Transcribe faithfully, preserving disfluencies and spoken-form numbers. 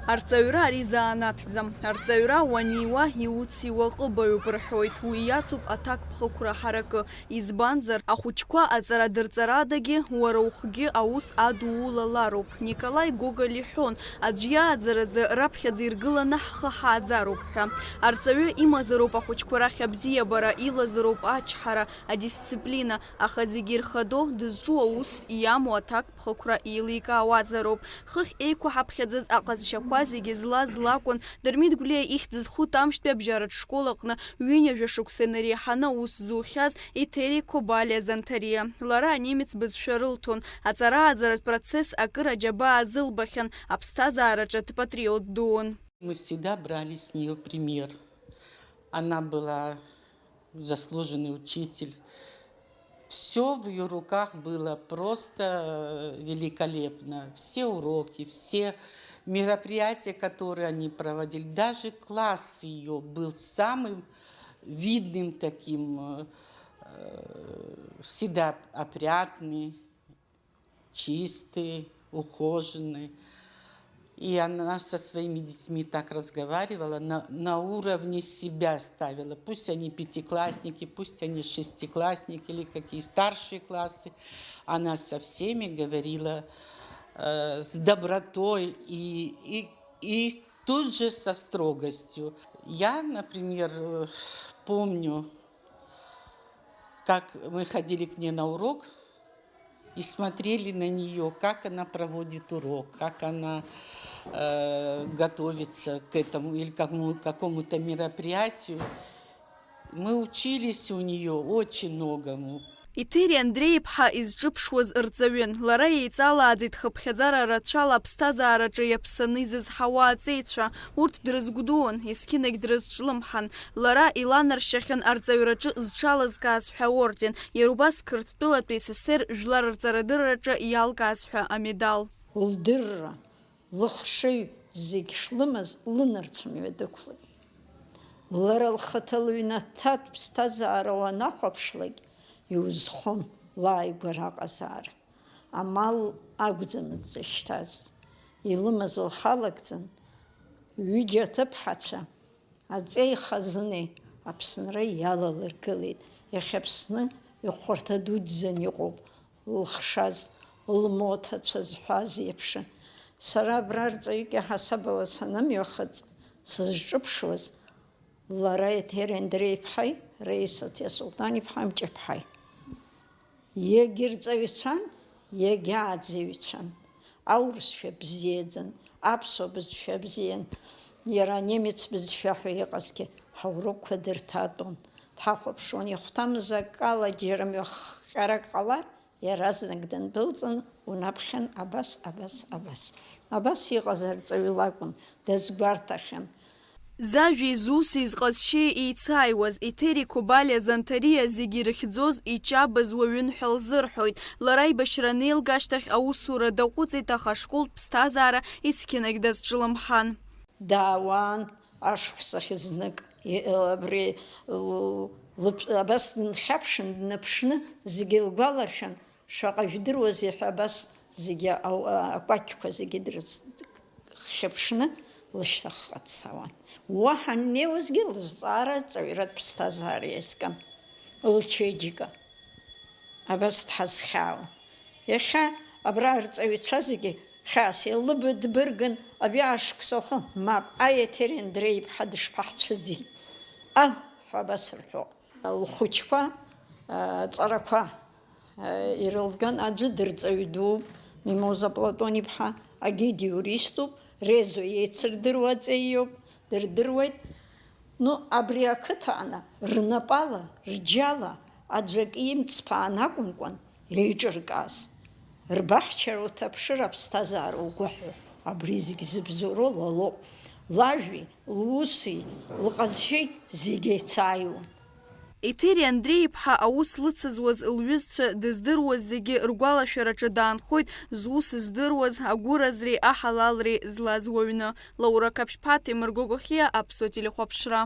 Арҵаҩра ари заанаҭӡам. Арҵаҩра уаниуа, иуци уаҟыбаҩуп рҳәоит, уи иацуп аҭакԥхықәра ҳаракы. Избанзар, ахәыҷқәа аҵарадырҵарадагьы уара ухгьы аус адулалароуп. Николаи Гоголь иҳәон, аӡә иааӡаразы раԥхьаӡа иргыланы ҳхы ҳааӡароуп ҳәа. Арҵаҩы имазароуп ахәыҷқәа рахь абзиабара, илазароуп ачҳара, адисциплина, аха зегьы ирхадоу дызҿу аус иамоу аҭакԥхықәра еиликаауазароуп. Хыхь еиқәаҳаԥхьаӡаз аҟазшьақәа зегьы злаз лакәын Дырмит Гәлиа ихьӡ зху Тамшьтәи абжьаратә школ аҟны ҩынҩажәа шықәса инареиҳаны аус зухьаз Етери Кобалиа Занҭариа. Лара анемец бызшәа рылҭон, аҵара-ааӡаратә процесс акыр аџьабаа азылбахьан, аԥсҭазаараҿы дпатриот дуун. Мы всегда брали с неё пример. Она была заслуженный учитель. Все в ее руках было просто, э, великолепно. Все уроки, все мероприятия, которые они проводили, даже класс ее был самым видным таким, э, э, всегда опрятный, чистый, ухоженный. И она со своими детьми так разговаривала, на, на уровне себя ставила. Пусть они пятиклассники, пусть они шестиклассники или какие старшие классы. Она со всеми говорила, э, с добротой и, и, и тут же со строгостью. Я, например, э, помню, как мы ходили к ней на урок и смотрели на нее, как она проводит урок, как она, э, готовится к этому или к какому-, какому-то мероприятию. Мы учились у нее очень многому. Етери Андреи-иԥҳа изҿыԥшуаз рҵаҩын. Лара еиҵалааӡеит хыԥхьаӡара рацәала аԥсҭазаараҿы иаԥсаны изызҳауа аҵеицәа. Урҭ дрызгәдуун, есқьынагь дрызҿлымҳан. Лара иланаршьахьан арҵаҩраҿы зҽалызкааз ҳәа аорден, иара убас Қырҭтәылатәи С С С Р жәлар рҵарадырраҿы иалкааз ҳәа амедал. Лдырра, лыхшыҩ зегь шлымаз лынарцә мҩа дықәлеит. Лара лхаҭа лыҩнаҭа ԥсҭазаара уанахәаԥшлак, иузхон лааигәара аҟазаара. Амал акәӡамызт дзышьҭаз. Илымаз лхалагӡан, ҩыџьа аҭыԥҳацәа, аҵеи хазынеи Аԥсынра иалалыргылеит. Иахьа Аԥсны ихәарҭа дуӡӡан иҟоуп, лыхшаз, лмоҭацәа зҳәаз еиԥш. Сара абра арҵаҩык иаҳасабала санымҩахыҵ, сызҿыԥшуаз, лара Етери Андреи-иԥҳаи Раиса Ҭиасулҭан-иԥҳа Амҷаԥҳаи. Иагьырҵаҩцәан, иагьааӡаҩцәан. Аурысшәа бзиаӡан, аԥсуа бызшәа бзиан. Иара анемец бызшәа ҳәа иҟазгьы ҳаурокқәа дырҭатәон. Дҳахәаԥшуан, ихәҭамыз акала џьара мҩахҟьарак ҟалар, иаразнак дындәылҵын, унаԥхьан абас, абас, абас. Абас иҟаз арҵаҩы лакәын, дазгәарҭахьан. Зажәеи зуси зҟазшьеи еицааиуаз, Етери Кобалиа Занҭариа зегьы ирыхьӡоз, иҷабыз уаҩын ҳәа лзырҳәоит. Лара аибашьра анеилга ашьҭахь аусура даҟәыҵит, аха ашколтә ԥсҭазаара есқьынагь дазҿлымҳан. Даауан ашықәсахь знык, и-, абри, л-, лыԥ-, абас дынхьаԥшын, днаԥшны, зегьы лгәалашәан, шаҟа жәдыруазеи ҳәа абас зегьы ау-, а-, акәакьқәа зегьы дрыцхьыԥшны лышьҭахьҟа дцауан. Уаҳа аннеиуазгьы лызҵаара ҵаҩратә ԥсҭазаара иазкын, лчеиџьыка. Абас дҳазхьаауан. Иахьа абра арҵаҩцәа зегьы хьаас еилыбыдбыргын, абри ашықәсахы, мап, аиаҭери Андреи-иԥҳа дышԥаҳцәыӡи? Аҳ, ҳәа абас рҳәо. Лхәыҷқәа, аҵарақәа ирылган аӡәы дырҵаҩ дууп, Мимоза Платон-иԥҳа, агьигь иуриступ, Резо еицырдыруа аҵеиоуп, дырдыруеит. Ну, абри ақыҭа ана рнапала, рџьала аӡәы акы имҵԥаан акәымкәан еиҿыркааз. Рбаҳчара уҭаԥшыр, аԥсҭазаара угәаҳәо, абри зегь зыбзоуроу лалоуп. Лажәеи, луси, лҟазшьеи зегь еицааиуан. Етери Андреи-иԥҳа аус лыцызуаз лҩызцәа дыздыруаз зегьы ргәалашәараҿы даанхоит зус здыруаз, агәыразреи аҳалалреи злаз уаҩны. Лаура Қаԥшьԥаҭ, Ҭемыр Гогохиа, Аԥсуа телехәаԥшра.